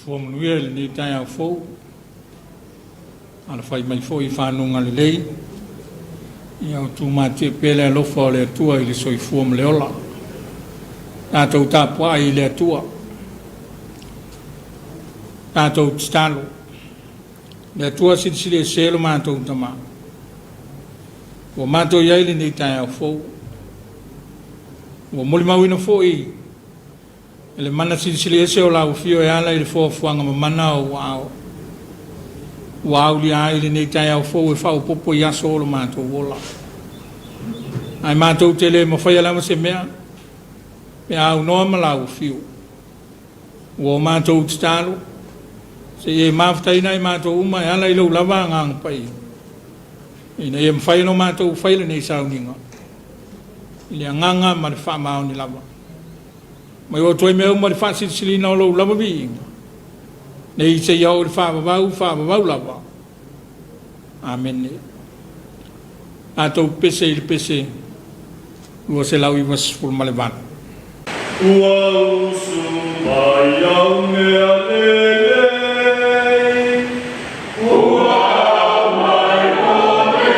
Soifua manuia i lenei taeao fou, alafai mai foi i fanuga lelei, ia o tumatie pea le alofa o le Atua i le soifua ma le ola. Tatou tapuai i le Atua, tatou tatalo, le Atua silisili ese lo matou Tama, ua matou i ai lenei taeao fou, ua molimauina foi e le mana silisili ese o lau afio e ala i le foafoaga mamana o ou aao, ua aulia ai lenei taeao fou e faaopoopo i aso o lo matou ola. Ae matou te le mafaia lava se mea pe a aunoa ma lau afio. Ua o matou tatalo, se i e mafutaina ai matou uma e ala i lou lava agaga paia, ina ia mafai ona matou faia lenei sauniga i le agaga ma le faamaoni lava. Mai o toe mea uma le faasilisiliina o lou lava viiga, nei seia oo i le faavavau, faavavau lava. Amene. Tatou pese i le pese 298. Ua usu mai au mea lelei, ua aumai mo le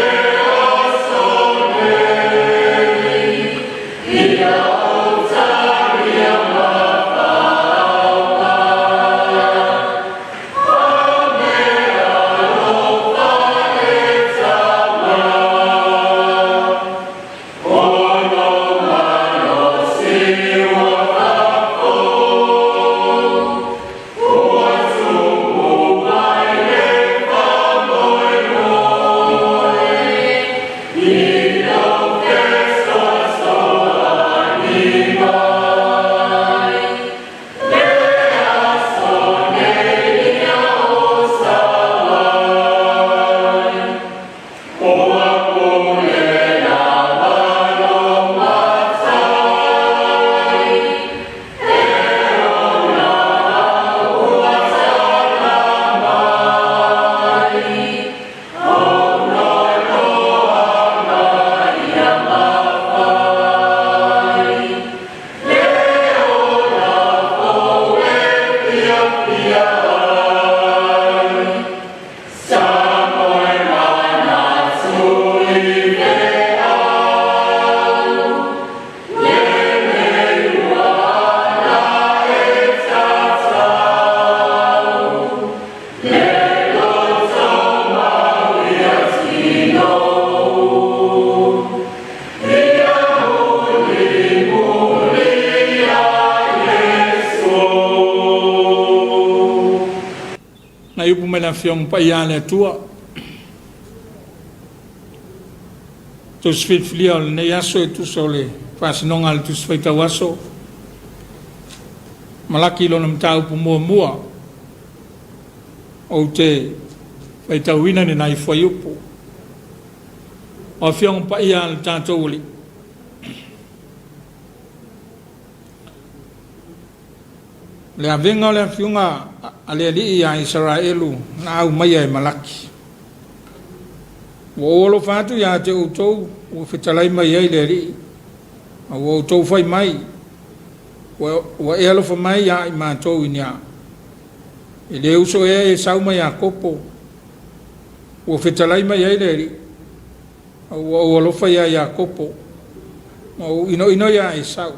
aso nei, ia ou talia ma faaaoga, o mea alofa e taua. O lou malosi ua faafou, ua tumu mai le faamoemoe, i lou fesoasoani mai. Le aso nei ia ou sau ai, ua pule lava lou Matai, e ola ua tala mai, ou nonoaga ia mafai, le ola fou e fiafia ai. Sa moe manatu i feau, lenei ua ala e tatau, le loto mau ia tinou, ia mulimuli ia Iesu. Nai upu mai le Afioga Paia a le Atua. Tusi filifilia o lenei aso e tusa o le faasinoga a le Tusi Faitau Aso. Malaki lona mataupu muamua. Ou te faitauina ni nai fuaiupu. O Afioga Paia a le tatou Alii. Le avega o le afioga a le Alii ia Isaraelu na aumaia e Malaki. Ua ou alofa atu ia te outou, ua fetalai mai ai le Alii, a ua outou fai mai, ua e alofa mai ia i matou i nea? E le uso ea Esau ma Iakopo? Ua fetalai mai ai le Alii, a ua ou alofa ia Iakopo, ma ou inoino ia Esau.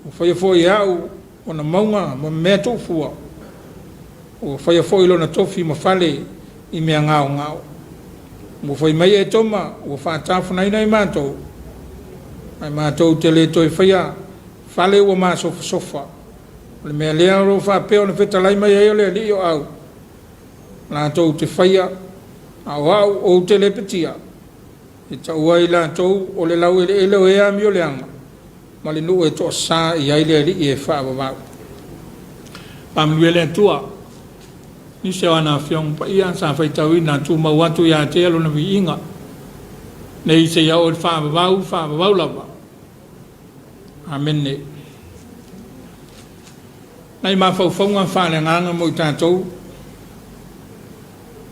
Ua faia foi e au ona mauga ma mea tuufua, ua faia foi lona tofi ma fale i mea gaogao. Ua fai mai Etoma, ua faatafunaina i matou, ae matou te le toe faia fale ua masofasofa. O le mea lea o lo o faapea ona fetalai mai ai o le Alii o au, latou te faia, a o au ou te lepetia. E taua ai latou o le laueleele o e amioleaga, ma le nuu e toasa i ai le Alii e faavavau. Faamanuia le Atua. Nisi o ana afioga paia sa faitauina tumau atu ia te ia lona viiga, nei seia oo i le faavavau, faavavau lava. Amene. Nai mafaufauga faaleagaga mo i tatou,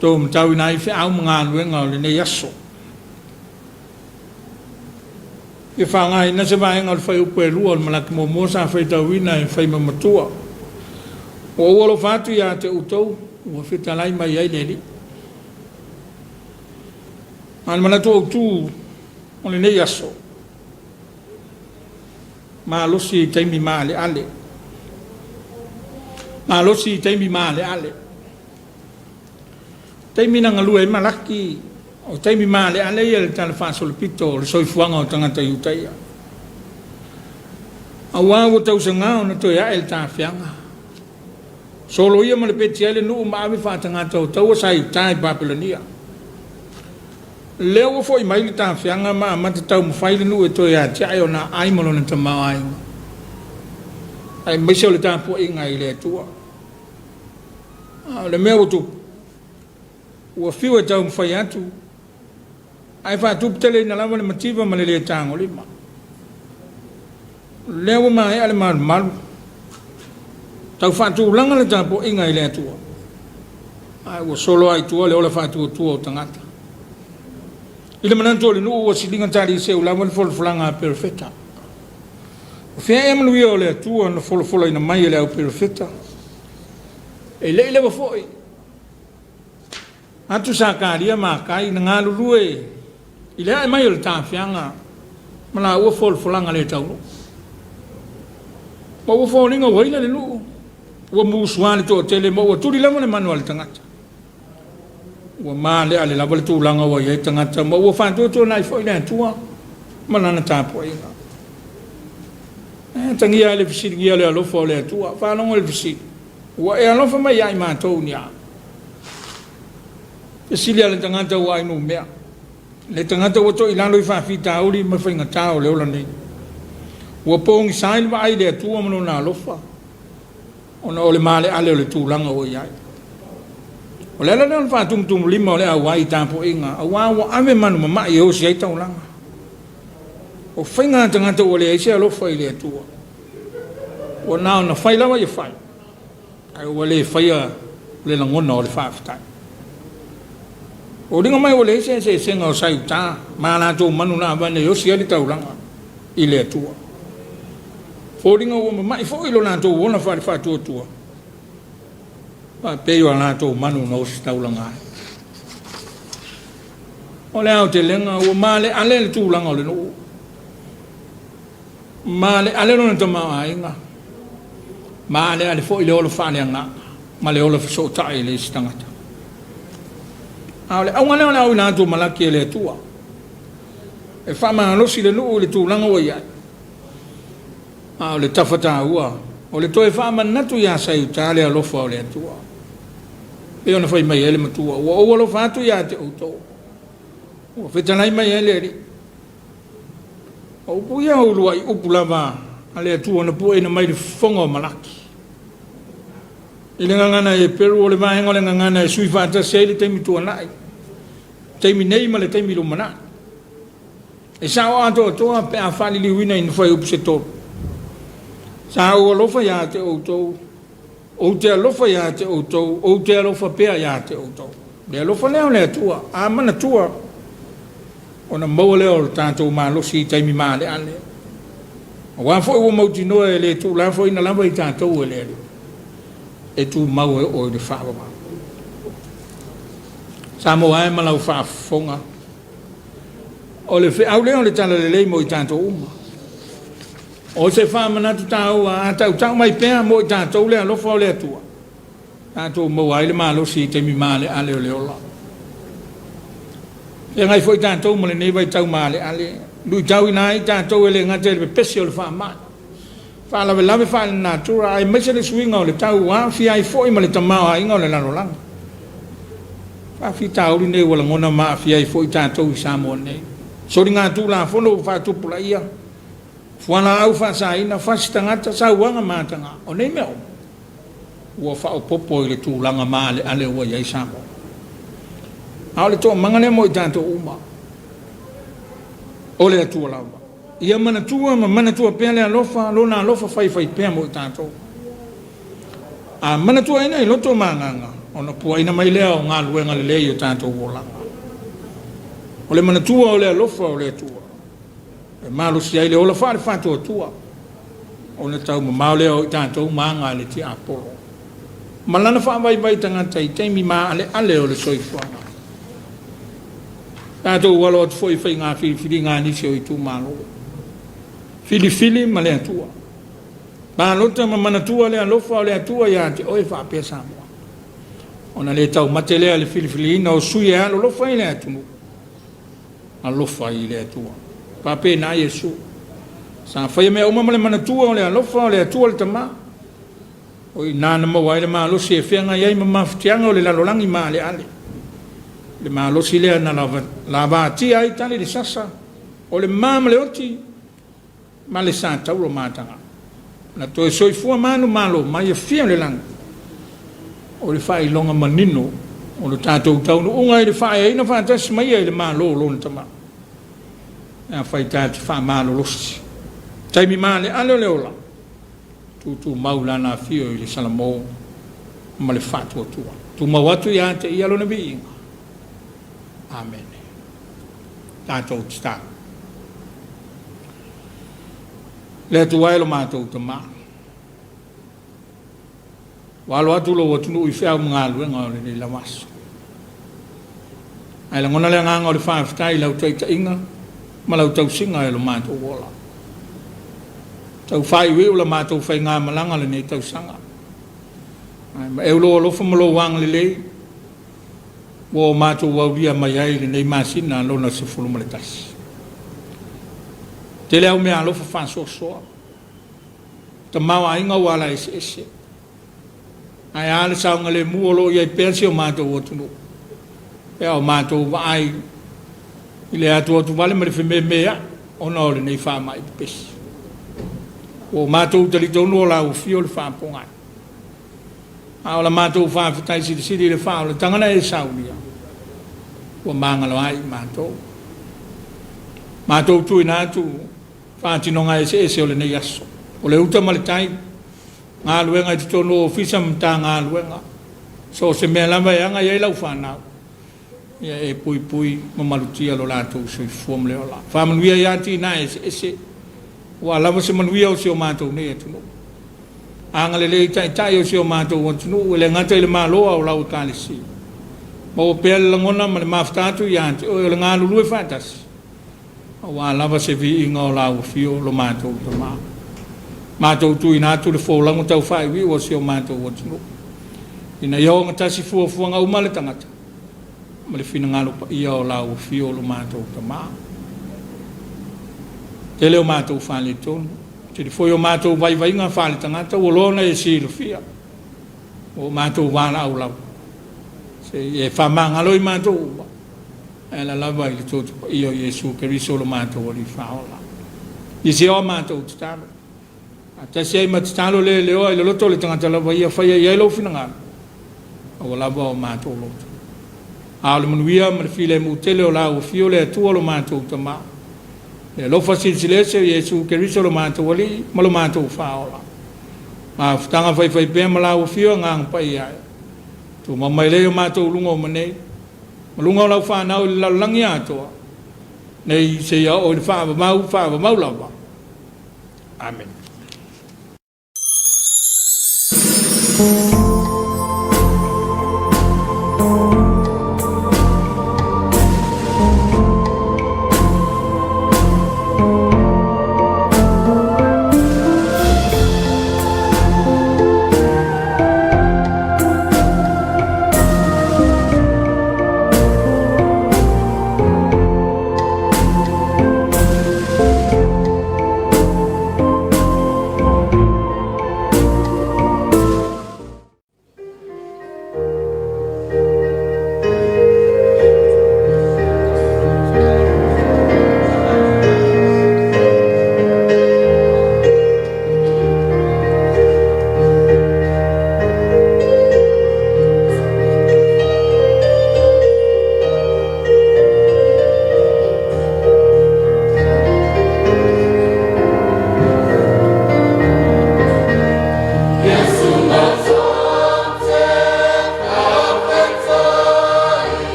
tou matauina ai feau ma galuega o lenei aso. Ia faaaogaina se vaega o le fuaiupu e 2 o le Malaki muamua sa faitauina e fai ma matua. Ua ou alofa atu ia te outou, ua fetalai mai ai le Alii. A o le manatu autu o lenei aso, malosi i taimi maaleale. Malosi i taimi maaleale. Taimi na galue ai Malaki, o taimi maaleale ia i le tala faasolopito o le soifuaga o tagata Iutaia. Auā ua tausaga ona toe ae le tafeaga. Soloia ma lepeti ai le nuu ma ave faatagata o taua sa i uta i Papelonia. Lea ua foi mai le tafeaga ma amata taumafai le nuu e toe atiae ona aai ma lona tamaoaiga, aemaise o le tapuaiga i le Atua. A o le mea ua tupu, ua fiu e taumafai atu, ae faatuputeleina lava le mativa ma le lē tagolima. O lea ua maea le malumalu, tau faatulaga le tapuaiga i le Atua, ae ua solo lava i tua le ola faatuatua o tagata. I le manatu o le nuu ua siliga taliseu lava le folafolaga a Perofeta. O fea ea manuia o le Atua na folafolaina mai e le au Perofeta? E le i leva foi atu Sakaria ma Akai na galulue i le ae mai o le tafeaga ma laua folafolaga le taunuu. Ma ua foliga ua ila le nuu, ua musua le toatele ma ua tuli lava le manu a le tagata. Ua maaleale lava le tulaga ua i ai tagata ma ua faatuatuanai foi le Atua ma lana tapuaiga. E atagia ai le fesiligia o le alofa o le Atua. Faalogo i le fesili, Ua e alofa mai ia i matou ni a? Fesili a le tagata ua ainumea, le tagata ua toilalo i faafitauli ma faigata o le ola nei. Ua pogisa ai le vaai i le Atua ma lona alofa, ona o le maaleale o le tulaga ua i ai. O le ala lea o le faatumutumulima o le auai i tapuaiga, aua ua ave manu mama'i e osi ai taulaga. O faiga a tagata ua leai se alofa i le Atua. Ua na ona fai lava ia fai, ae ua le faia le lagona o le faafetai. Foliga mai ua leai se eseesega o sa i uta ma a latou manu na avane e osi ai le taulaga i le Atua. Foliga ua mama'i foi lo latou ola faale-faatuatua, faapei o a latou manu na osi taulaga ai. O le aotelega ua maaleale le tulaga o le nuu, maaleale lona tamaoaiga, maaleale foi le ola faaleagaga ma le ola fesootai i le isi tagata. A o le auga lea o le auina atu o Malaki e le Atua, e faamalosi le nuu i le tulaga ua i ai, a o le tafa taua o le toe faamanatu iā Saiuta le alofa o le Atua. Pei ona fai mai ai le matua, ua ou alofa atu iā te outou, ua fetalai mai ai le Alii. O upu ia o uluai upu lava a le Atua na pueina mai le fofoga o Malaki. I le gagana Heperu, o le vaega o le gagana e sui faatasi ai le taimi tuanai, taimi nei ma le taimi lumanai. E sao atoatoa pe a faaliliuina i ni fuaiupu se tolu. Sa ou alofa iā te outou, ou te alofa iā te outou, ou te alofa pea iā te outou. Le alofa lea o le Atua, a manatua, ona maua lea o le tatou malosi i taimi maaleale. Aua foi ua mautinoa e le tuulafoaina lava i tatou e le Alii, e tumau e oo i le faavavau. Samoa e ma lau faafofoga, O le feau lea o le Talalelei mo i tatou uma. O se faamanatu taua a tautau mai pea mo i tatou le alofa o le Atua, tatou maua ai le malosi i taimi maaleale o le ola. Feagai foi tatou ma lenei vaitau maaleale, luitauina ai tatou e le gata i le pepesi o le faamai, faalavelave faalenatura aemaise le suiga o le tau ua aafia ai foi ma le tamaoaiga o le lalolagi. Faafitauli nei ua lagona ma aafia ai foi tatou i Samoa nei. Soligatulafono ua faatupulaia, fualaau faasaina, fasi tagata, sauaga ma ataga. O nei mea uma, ua faaopoopo i le tulaga maaleale ua i ai Samoa. A o le toomaga lea mo i tatou uma, o le Atua lava. Ia manatua ma manatua pea le alofa, Lona alofa faifaipea mo i tatou. A manatuaina i loto ma agaga, ona puaina mai lea o galuega lelei i o tatou olaga. O le manatua o le alofa o le Atua, e malosi ai le ola faale-faatuatua, ona taumamao lea o i tatou ma aga a le tiapolo. ma Lana faavaivai tagata i taimi maaleale o le soifuaga. Tatou alo atu foi i faiga filifiliga a nisi o itumalo. Filifili ma le Atua. Palota ma manatua le alofa o le Atua ia te oe faapea Samoa. Ona le taumate lea i le filifiliina o sui e alolofa i le atunuu. Alofa i le Atua. Faapena Iesu. Sa faia mea uma ma le manatua o le alofa o le Atua le Tama. O i ina na maua ai le malosi e feagai ai ma mafatiaga o le lalolagi maaleale. Le malosi lea na lavatia ai tali le sasa o le ma ma le oti ma le sa tauro mataga. Na toe soifua manumalo mai afio le lagi. O le faailoga manino o le tatou taunuuga i le faaeaina faatasi mai ia i le Malo o Lona Tama. E afai ta te faamalolosi. Taimi maaleale o le ola, tutumau lana afio i le salamo ma le faatuatua. Tumau atu ia te ia lona viiga. Amene. Tatou tatalo. Le Atua e lo matou Tama, ua alo atu lou atunuu i feau ma galuega o lenei lava aso. Ae lagona le agaga o le faafetai i lau taitaiga ma lau tausiga e lo matou ola. Tau faaiuiu la matou faigamalaga lenei tausaga. Ae maeu lou alofa ma lou agalelei ua o matou aulia mai ai lenei masina lona 11. Tele au meaalofa faasoasoa, tamaoaiga ua ala eseese. Ae a le saogalemu o lo o i ai pea si o matou atunuu, pe a o matou vaai i le atuatuvale ma le fememeai ona o lenei faamai pepesi. Ua o matou talitonu o lau afio le faapogai. A o la matou faafetai silisili i le faaolataga na e saunia, ua magalo ai i matou. Matou tuuina atu faatinoga eseese o lenei aso, o le uta ma le tai, galuega i totonu o ofisa ma Matagaluega, so o se mea lava e aga i ai lau fanau, ia e puipui ma malutia lo latou soifua ma le ola. Faamanuia i atinae eseese, aua lava se manuia o si o matou nei atunuu. Agalelei i taitai o si o matou atunuu, e le gata i le Malo a o lau Ekalesia. Maua pea le lagona ma le mafuta atu ia te oe o le galulue faatasi, aua lava se viiga o lau afio lo matou Tama. Matou tuuina atu le folauga taufaaiuiu a si o matou atunuu, ina ia ogatasi fuafuaga uma a le tagata ma le finagalo paia o lau afio lo matou Tama. Tele o matou faaletonu, tele foi o matou vaivaiga faaletagata ua loa ona e silafia, ua o matou valaau lava, se i e faamagalo i matou uma, e ala lava i le toto paia o Iesu Keriso lo matou Alii Faaola. I se o matou tatalo, faatasi ai ma tatalo leleoa i le loto o le tagata lava ia faia i ai lou finagalo, aua lava o matou loto. A o le manuia ma le filemu tele o lau afio le Atua lo matou Tama, le alofa silesilese o Iesu Keriso lo matou Alii ma lo matou Faaola, mafutaga faifaipea ma lau afio Agaga Paia e, tumau mai lea i o matou luga o manei, ma luga o lau fanau i le lalolagi atoa, nei seia oo i le faavavau, faavavau lava. Amene.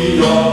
Ia